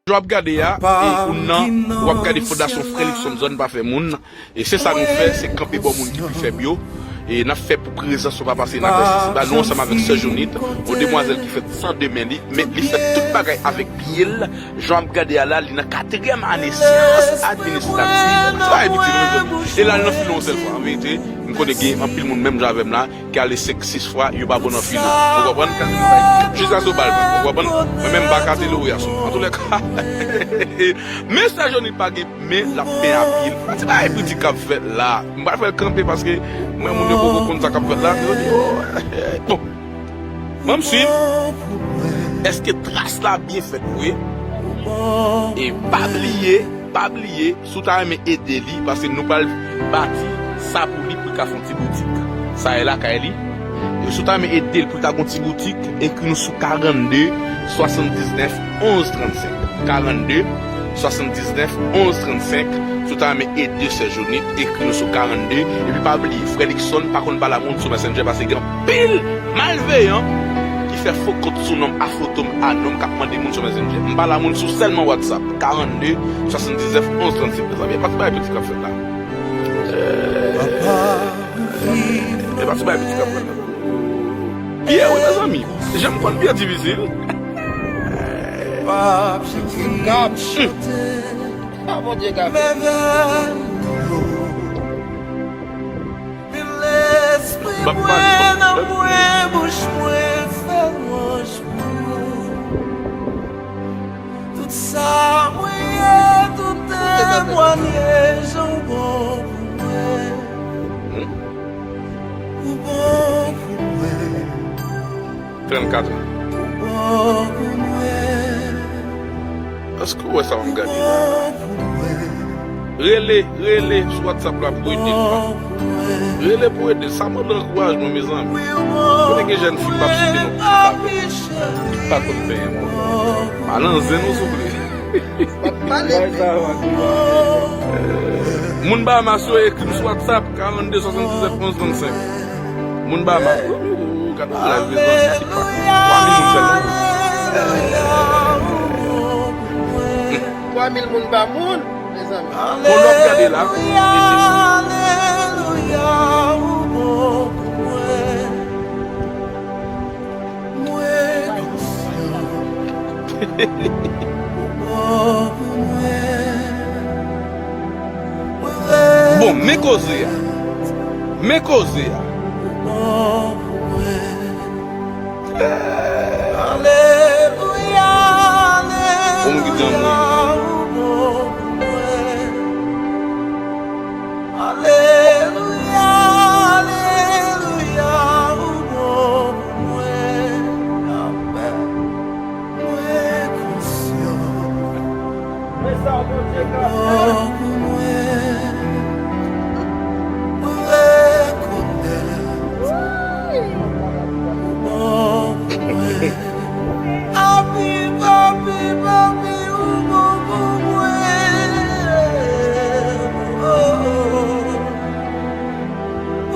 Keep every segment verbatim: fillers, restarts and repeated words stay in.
Jan w ap gade a, e ou nan, w ap gade Fondasyon Frè Luckson Zòn Pa Fè Moun. E se sa nou fè, se kanpe bò moun ki pi fèb yo. E n ap fè pou prezans nou pa pase nan vèsi siba. Nou ansanm avèk sè Jonit, yon demwazèl ki fèt san de men li, men li fè tout bagay avèk pye l. Jan w ap gade a la, li nan katriyèm ane syans administrativ. Se pa epiti non, mezanmi. E la, l nan filo yon sèl fwa. An verite, m konnen gen anpil moun menm jan avè m la, ki ale senk, sis fwa, yo pa bon nan filo. Ou konprann? Jis a zo bal, ou konprann? Mwen menm, m pa ka te lowe a sou. Antoulèka, men sè Jonit pa gen, men l ap fè anpil. Pati bagay piti k ap fèt la. M pa fè l kanpe paske mwen, moun yo poko konn sa k ap fèt la. Yo di, oh, bon. Ban m swiv. Èske tras la byen fèt vre? E pa bliye, pa bliye, si w ta renmen ede li, paske nou pral bati sa pou li, pou li ka fè yon ti boutik. Sa e lakay li. E si w ta renmen ede l pou li ka gen yon ti boutik, ekri nou sou karannde, swasanndiznèf, onz, trannsenk. Karannde, swasanndiznèf, onz, trannsenk. Si w ta renmen ede sè Jonit, ekri nou sou karannde. Epi pa bliye, frè Luckson pa konn pale a moun sou Messenger paske gen anpil malveyan ki fè fo kont sou non m, a foto m, a non m, k ap mande moun sou Messenger. M pale a moun sou sèlman WhatsApp. Karannde, swasanndiznèf, onz, trannsenk. Mezanmi, e pa ti bagay piti k ap fèt la. E pa ti bagay piti k ap fèt la. Pye, wi, mezanmi. Jan m konn pye difisil. Kap chante. Ah, Bondye ka fè. M ap pale. Tout sa mwen ye, tout temwanyaj ou bon pou mwen. Hmm? Ou bon pou mwen. Trannkat an. Ou bon pou mwen. Èske w wè sa w ap gade la? Ou bon pou mwen. Rele, rele sou WhatsApp la pou ede l. Ou bon pou mwen. Rele pou ede l. Sa mande ankourajman, mezanmi. Ou bon pou mwen. Konnen gen jèn fi m p ap site non, ki pa konn, ki pa konn benyen, mwen. Pa nan zen non, souple. Moun Bahamas yo ekri m sou WhatsApp, karannde, swasanndiznèf, onz, trannsenk. Moun Bahamas. Gade yon live, mezanmi, ki pa twa mil moun sèlman. Twa mil moun pa moun, mezanmi. Bon, lè w ap gade la, Bon, men koze a. Men koze a. Alelouya, alelouya. Bon, m ki di anmwe. Alelouya, alelouya, ou bon pou mwen. Amèn. Mwen konsyan. Ou bon pou mwen. Mwen rekonèt. Ou bon pou mwen. Papi, papi, papi, ou bon pou mwen. Oh, oh, oh.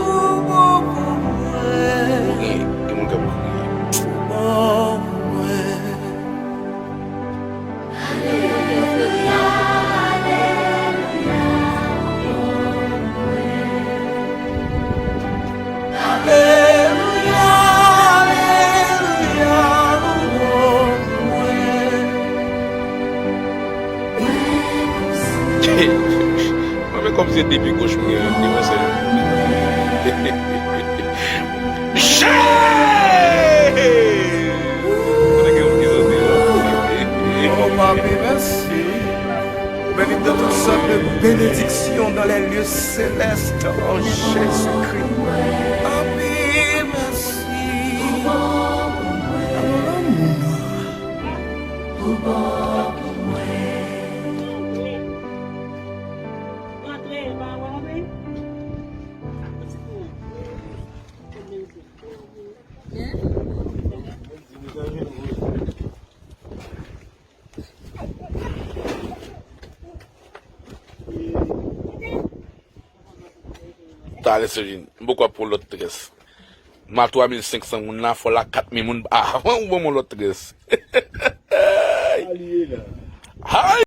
Ou bon pou mwen. Ou gen, gen moun k ap kriye. Ou bon pou mwen. Alelouya, alelouya, ou bon pou mwen. Mwen, men kòmsi se de pye goch mwen gen, devan sèl. Jezi! Kote gen moun ki soti la? Oh, papi, mèsi. Béni de toutes sortes de bénédictions dans les lieux célestes en Jésus-Christ. Papi, mèsi. Alò, lanmou nou. Talè, Sergine, m poko ap pran lòt tres. Ma twa mil senk san moun la, fò la kat mil moun. Ah, ou ban m yon lòt tres. Sa li ye la? Hi!